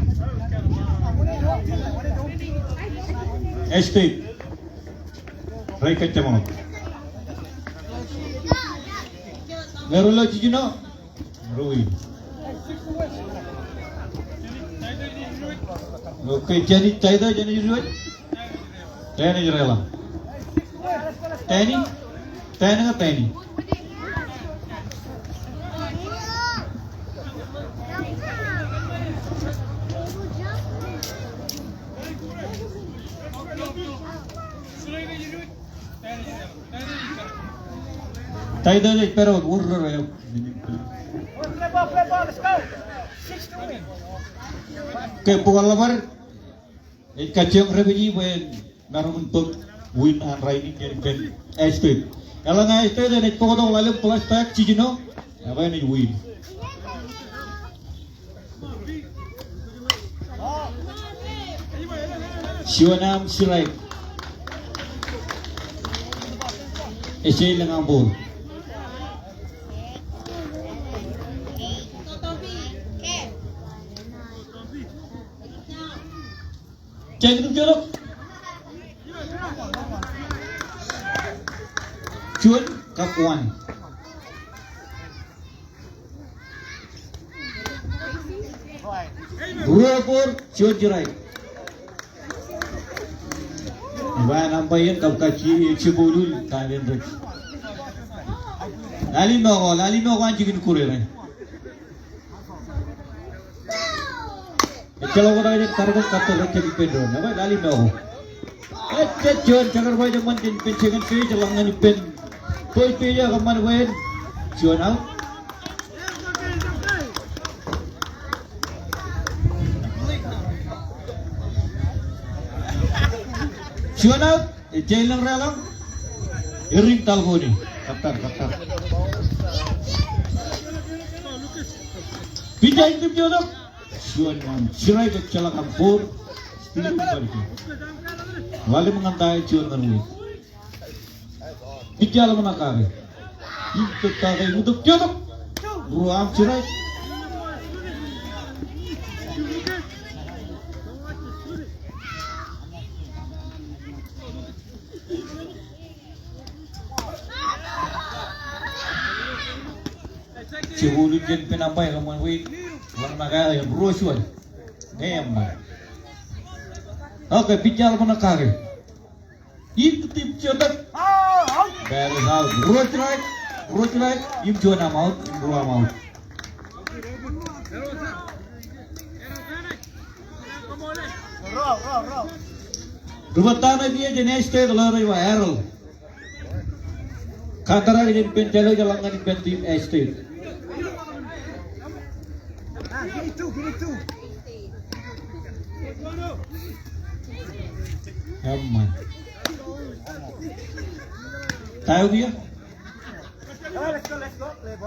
Estate. Rej kajjiṃwe. Ñe rej lo jiljino, rej win. Okay, jān ij, Taitō, jān ij ruo. Ten ej reḷap. Ten ej, ten ej, ten ej. Taitō ej pād wōt, wōr ro eo. Ke pukuḷ ḷōpar ej kajjioñ repeat bwe en maroñ in bōk win an rainin jān ippān Estate. Eḷaññe Estate enaaj bōktok ḷalem flashback jiljino, ekwe enaaj win. Juon arm strike. Ej lōñ an ball. Jān itok. Juon kab one. Ruo ball, juon strike. Ba an umpire kab kajjioñ jibwe ulul kain rej. Lale ṃōko, lale ṃōko an jikin kure ṇe. Ejjeḷọk wōt aō jet target kattō rej jab ippān doon. Ekwe lale ṃōko. Ejjab juon jekar bwe ej eṃṃan jān ippān second base, eḷaññe ippān first base eo kōṃṃan bwe en juon out. Juon out. Ejjeḷọk reḷọk. Erin Talkoni. Kōttar, kōttar. Pija in tip jotok. Juon ñan strike, ejjeḷọk an ball. Steven Barke. Ḷalem ñan ta ej juon ñan wōt. Pija ḷōmṇak kake. Im tōt kake im itok jotok. Ruo am strike. Jebulin jān pen umpire ḷōmṇak kake im ruo juon. Ñe eṃṃan. Okay, pija ḷōmṇak kake. Im tip jotok. That is out. Ruo strike. Ruo strike. Im juon am out. Im ruo am out. Ri-bat ta ṇe kiiō jān Estate ḷeo rej ba Errol. Kōntarak jān ippān Jālwōj eḷaññe ippān team Estate. Eṃṃan. Ta eo kiiō?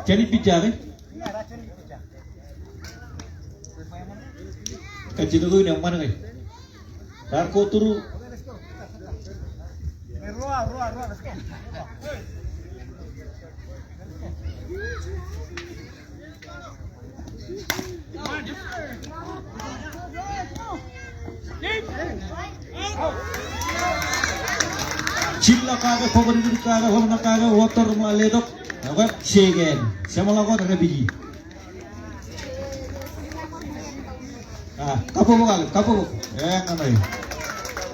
Jān ipijja ke? Kajjitōk eoon eṃṃan ke? Raar go through. Jilḷọk kake, bōk dikdik kake, ḷōmṇak kake, wōt tōre ṃool letok. Ekwe, shake hand. Jeṃḷọk wōt, repiji. Ah, kabbokbok, Alep, kabbokbok. Eh, ñan aer.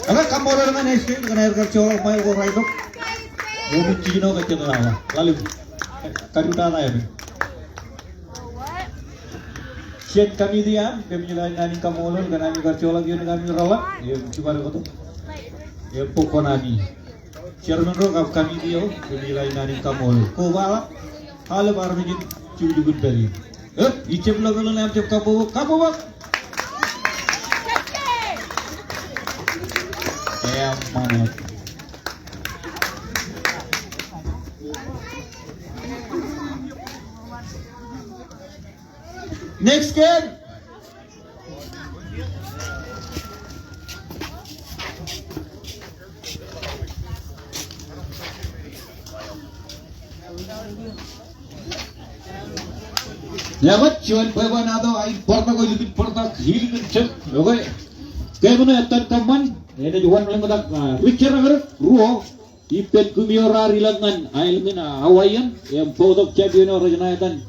Ekwe, kaṃṃoolol ñan Estate, ñan aer kar joḷọk ṃae ko raeltok. Eo ṃōk jiljino kajjitōk awa. Ḷalem. Kajutak awa. Jān committee an, kōmij ḷak naan in kaṃṃoolol kōn ami kar joḷọk ioon ami reḷap. Im jibadek tok. Im bok kōṇaan in. Chairman ro kab committee eo, kōmij ḷak naan in kaṃṃoolol. Koba ḷọk, Alep armej in jukjuk in pād in. Ep, ij jab lo meḷeḷe im jab kabbokbok, kabbokbok. Eṃṃan wōt. Next game. Ñe bar juon bwebwenato aer bōrtok ilo ippān bōrtak, ilo ippān jab. Okay. Game ṇe ettan kōṃṃan, enaaj wōnṃaanḷọk, ah, ri jerọñrek ruo. Ippān kumi eo raar ilọk ñan aelōñ in, ah, Hawaiian, im bōktok champion eo rej ṇa etan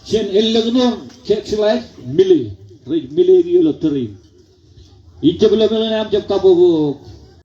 jān ellōñ ṇe, Jack Slash, Mile. Rej Mile kiiō ilo tōre in. Ij jab lo meḷeḷe im jab kabbokbok.